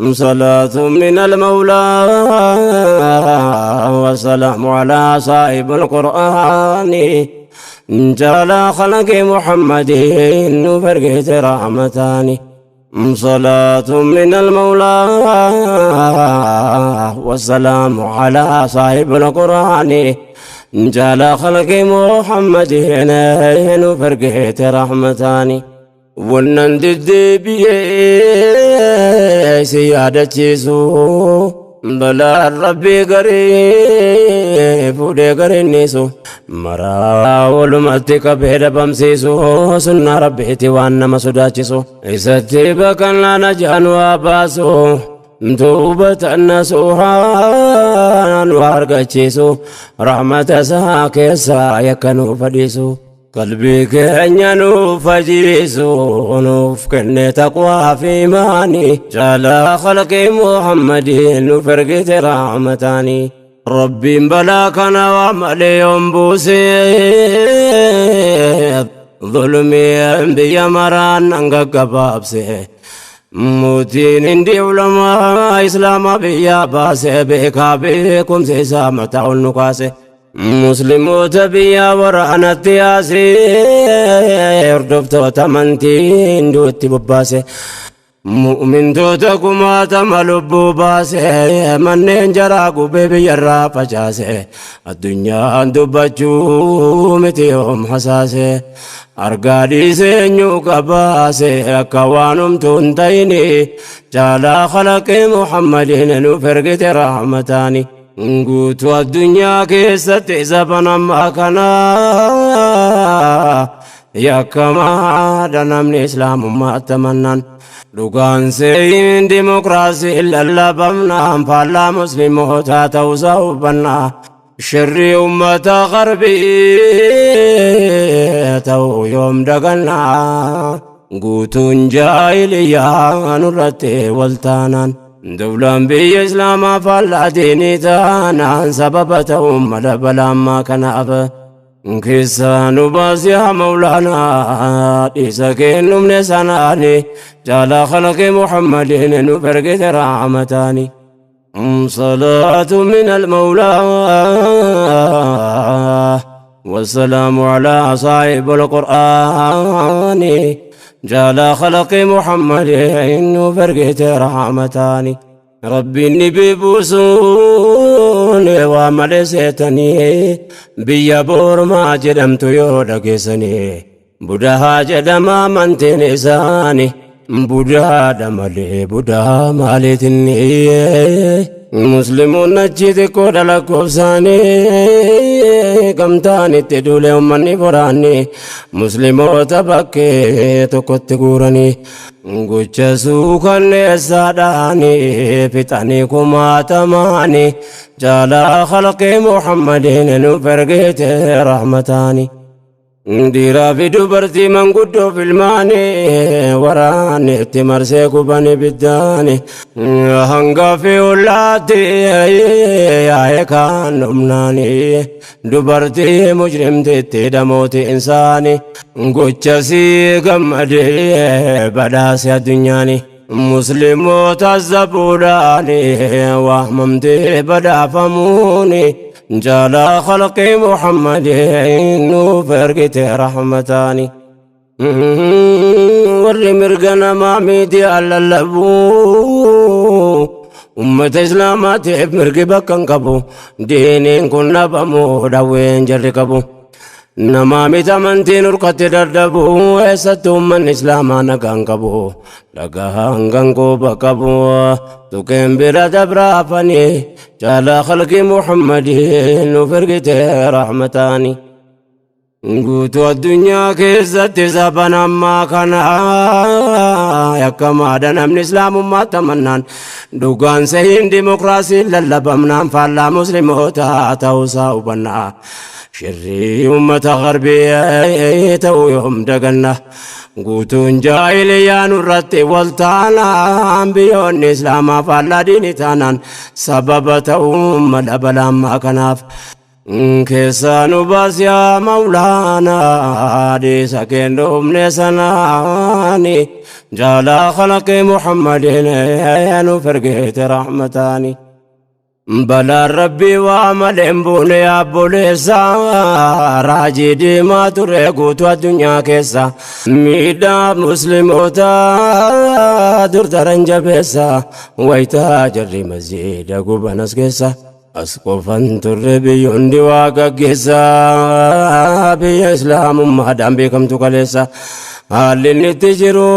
صلاة من المولى والسلام على صاحب القرآن جعل خلق محمد فرقت رحمتان. صلاة من المولى والسلام على صاحب القرآن جعل خلق محمد فرقت رحمتان. Wannan deddeebi'ee si yaadachiisu balaan Rabbii garii fuudhee garinniisu maraa walumatti qabee dhabamsiisu sunnaa Rabbiiti waan nama sodaachisu isatti baqannaa najaan waa baasu توبة نصوحا وارغچيسو رحمة isaa keessa yakkanuu fadhiisu qalbii keenya nuuf fajiisu nuuf kenne taqwaa fi imaani caalaa khalqii Muhammadin nuuf ergite rahmataani. Rabbiin balaa kana waa malee yoon buuse zulmiin biyya maraan nan gaggabaabse mootiin hindi ulamaa islaamaa biyya baase beekaa beekumsa isaa mataa ol nu kaase. Musliimoota biyya waraanatti yaasee hordoftoota amantii hinduutti bobbaase. Mu'mintoota kumaatama lubbuu baase manneen jaraa gubee biyyarraa facaase addunyaan dubbachuu miti yoom hasaase argaa dhiisee eenyu qabaase akka waan humtuu hin ta'ini caalaa khalaqee Muhammadiin nuuf ergite rahmataani. Guutuu addunyaa keessatti zaban ammaa kana yakkamaadha namni islaamummaatti amannaan. Dhugaan seeyin dimokiraasii lallabamnaan faallaa muslimootaa ta'uusaa hubannaa. Shirrii uummata qarbii ta'uu yoom dagannaa. Guutuun jaahiliyyaa nurratti wal taanaan. Dawlaan biyya islaamaa faallaa diinii taanaan sababa ta'uun mala balaammaa kanaaf. Keessaa nu baasi yaa Mawlaanaa dhiisa kennumne sanaani caalaa khalqii Muhammadiin nuuf ergite rahmataani. صلاة من المولى والسلام على صاحب القرآن جعل خلق محمد فرقت رحمتان. ربي النبي بوسون وعمل سيتني بيا بورما جدمت يودا كيسني بدها جدما منتين إساني بدها دمالي بدها مالتني مسلمون نجيت كودا لكوبساني gamtaan itti duule uummanni boraanni musliimoota bakkee tokkotti guuranii gocha suukanneessaadhaani fixanii kumaatamaani jaalaa khalqii Muhammadiin nuuf ergite rahmataani. Dhiiraa fi dubartii manguddoo filmaanii waraanni itti marsee gubanii biddaani hanga fi ollaatti yaa'ee kaan dhumnaani dubartii mujrimtitti dhamooti insaani gocha sii gammadee badhaase addunyaani. Musliimoota zabuudhaani waamamtee badhaafamuuni جعل خلق محمد فرقت رحمتاني. warri mirga namaa miidiyaa lallabu ummata islaamaatiif mirgi bakka hin qabu diiniin kun dhabamu dhawween jarri qabu. Namaa miti amantiin urkatti dadhabu eessatti uummanni islaamaa nagaan qabu dhagaan gangooba qabu tuqeen bira dabraafanii caalaa khalqii Muhammadiin nuuf ergite rahmataani. Guutuu addunyaa keessatti saban ammaa kana yakkamaadha namni islaamummaatti amannaan dhugaan sehiin dimokiraasiin lallabamnaan faallaa muslimootaa ta'uusaa hubannaa. Shirrii uummata qarbii ta'uu yoom daganna guutuun jaahiliyyaa nurratti wal taanaan biyyoonni islaamaa faallaa diinii taanaan sababa ta'uu mala balaammaa kanaaf. Keessaa nu baas yaa Mawlaanaa, dhiisa kennuufne sanaani, jaalaa khalaqii Muhammadin nu fergeete rahmataani. Balaan Rabbii waa malee hin buune yaabboleessa, raajii diimaa ture guutuu addunyaa keessa, miidhaa musliimoota dur daran jabeessa, wayitaa jarri masjiida gubanas keessa. As qofan turre, biyyoonni waa gaggeessa, biyya islaamummaadhaan beekamtu kaleessa. Haalli inni itti jiru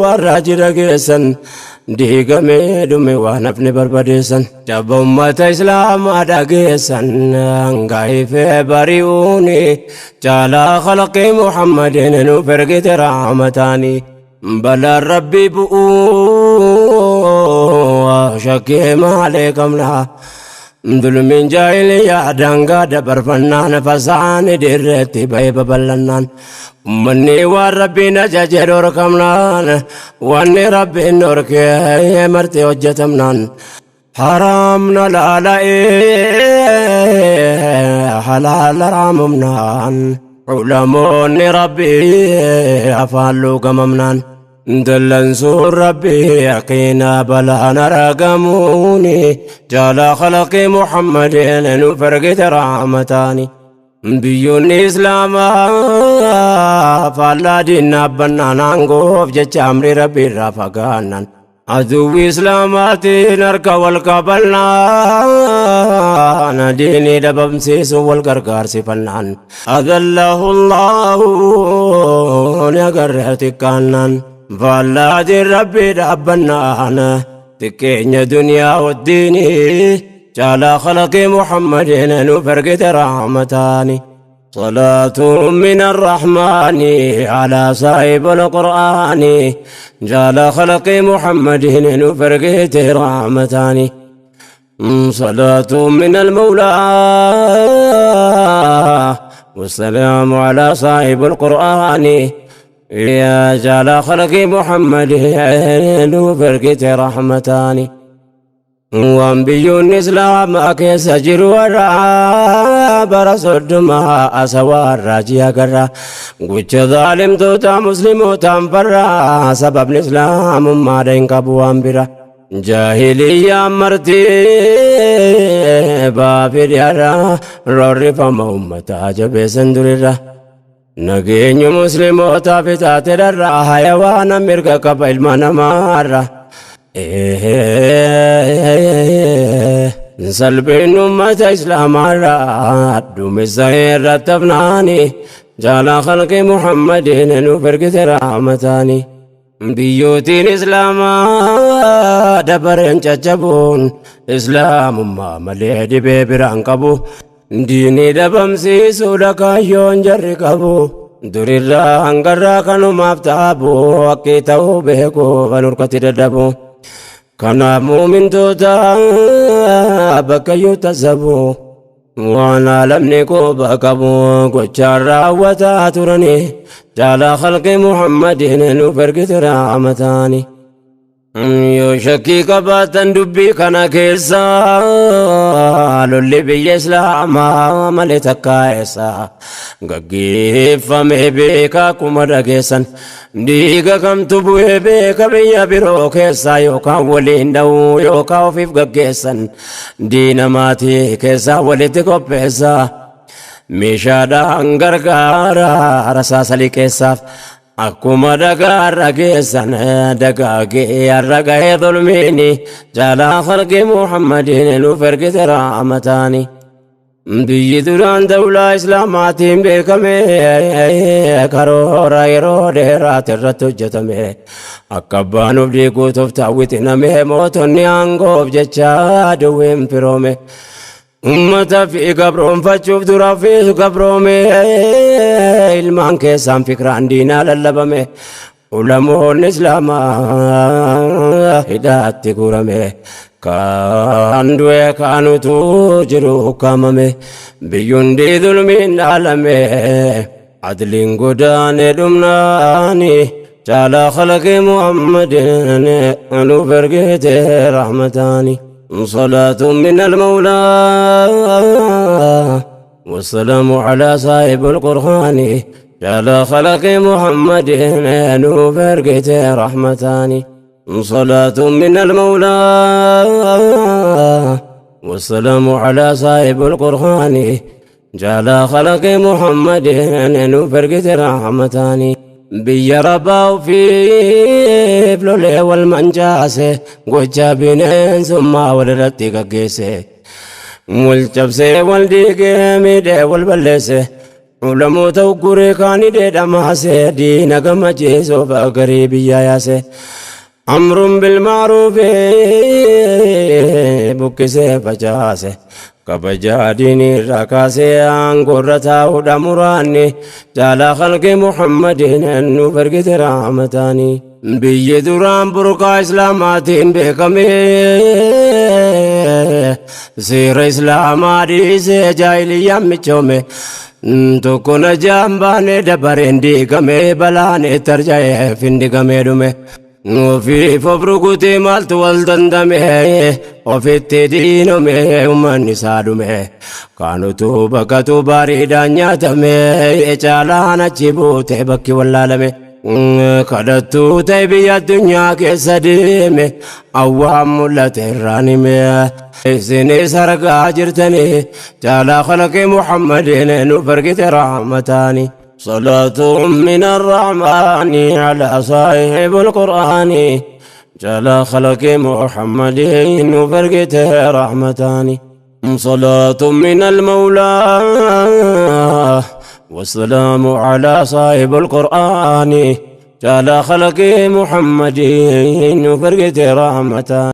warra jira geessan, diigamee dhume waan hafne barbadeessan. Jabba ummata islaamaa dhageessan, gaa'ifee bari'uuni, jaalaa khalaqii Muhammadin nuuf ergite rahmataani. Balaan Rabbii bu'uu shakkii maalee qabna. Dulmiin jaahiliyaa daangaa dabarfannaan, fasaani dirreetti ba'ee babal'annaan, ummanni waan Rabbiin ajaje dhorkamnaan, wanni Rabbiin dhorkee marti hojjetamnaan, haraamna laala'ee halaal haraamumnaan, ulamoonni Rabbii afaan luugamamnaan, dallansuun Rabbii yaqiina balaan argamuuni, jaalaa khalaqii Muhammadin nu fergite rahmataani. Biyyoonni islaamaa faallaa diinaa aangoof jecha amri Rabbii irraa fagaannan, aduwwi islaamaatiin harka wal qabalnaan, diinii dhabamsiisuun wal gargaarsifannaan, adallahu Allahu ni agarree xiqqaannaan, faallaa diin Rabbii dhaabbannaan, xiqqeenya duniyaa wajjiinii, jaalaa khalaqii Muhammadin nu fergite rahmataani. صلاة من الرحمن على صاحب القرآن، جال خلق محمد نفرقت رحمتان. صلاة من المولى والسلام على صاحب القرآن، يا جال خلق محمد نفرقت رحمتان. Waan biyyoonni islaamaa keessa jiru warra bara 30 asawaa raajii agarra, gocha zaalimtoota muslimootaan farra, sababni islaamummaadha hin qabu waan bira. Jaahiliyyaan marti baafidhiyaarra roorrifama ummataa jabeessan durirra. Nageenyu muslimootaaf itaate dharra, hayawaana mirga qaba ilma namaarra. Salphiin ummata islaamaarra dhumisa irratti hafnaani, jaalaa khalqii Muhammadin nuuf ergite rahmataani. Biyyootiin islaamaa dabareen caccabuun islaamummaa malee dhibee biraan qabu. Diinii dhabamsiisuudha kaayyoon jarri qabu. Durirraa hangarraa kanumaaf taabu, akki ta'uu beeku kan hurkatti dadhabu. Kanaaf muumintoota bakka iyyuu tasabu, waan alamni quba qabu gochaan raawwataa turani, jaalaa khalqii Muhammadin nuuf ergite rahmataani. Yoo shakkii qabaatan dubbii kana keessa, lolli biyya islaamaa malee takkaa eessa gaggeeffame beeka? Akkuma dhageessan dhiiga kamtu bu'ee beeka biyya biroo keessa? Yookaan waliin dha'uu yookaan ofiif gaggeessan, diina maatii keessaa walitti qopheessa, meeshaadhaan gargaara rasaasa liqeessaaf. Akkuma dhagaarra geessan dagaagee har'a gahee zulmiini, jaalaa khalqii Muhammadin nuuf ergite rahmataani. Biyyi duraan dawlaa islaamaatiin beekame, karoora yeroo dheeraati irratti hojjetame, akka abbaan of diiguutuuf taawwitiname, mootonni aangoof jecha duwween firoome. Ummata fi gabroonfachuuf dura fi gabroome, ilmaan keessaan fikraan diinaa lallabame, ulamoonni islaamaa hidhaatti guurame, kaan du'e kaanutu jiru ukkaamame, biyyundi zulmiin dhaalame, adliin godaane dhumnaani, jaalaa khalaqii Muhammadin nuuf ergite rahmataani. صلاة من المولى والسلام على صاحب القرآن على خلق محمد نوفرقت رحمتان. صلاة من المولى والسلام على صاحب القرآن جعل خلق محمد نوفرقت رحمتان. بيا رباو في بلولي والمنجاسة قجا بنين ثم ولدتي قيسة والجبسة والديق ميدة والبلسة ولموت وقري كان ديدا ماسة دينا قم جيسو فقريب يا ياسة أمر بالمعروف بكسة فجاسة kabajaa diinii irraa kaasee aangoo taa'uudha muraanni jaalaa khalqi Muhammadin nuuf ergite rahmataani. Biyyi duraan burqaa islaamaatiin beekame seera islaamaa dhiisee jaahiliyyaan michoome tokko najaan baane dabareen diigame balaan itti arja'ee findigamee dhume. Ofiif of rukutee maaltu wal dandame ofitti diinome uummanni isaa dhume kaanutu bakkatu bareedaan nyaatame caalaan achi buute bakki wallaalame kadhattuu ta'e biyya addunyaa keessa deeme awwaan mul'ate irraan hime isinis argaa jirtanii caalaa khalaqi Muhammadin nuuf ergite rahmataani. صلاة من الرحمن على صاحب القرآن جل خلق محمد وفرقته رحمتان. صلاة من المولى والسلام على صاحب القرآن جل خلق محمد وفرقته رحمتان.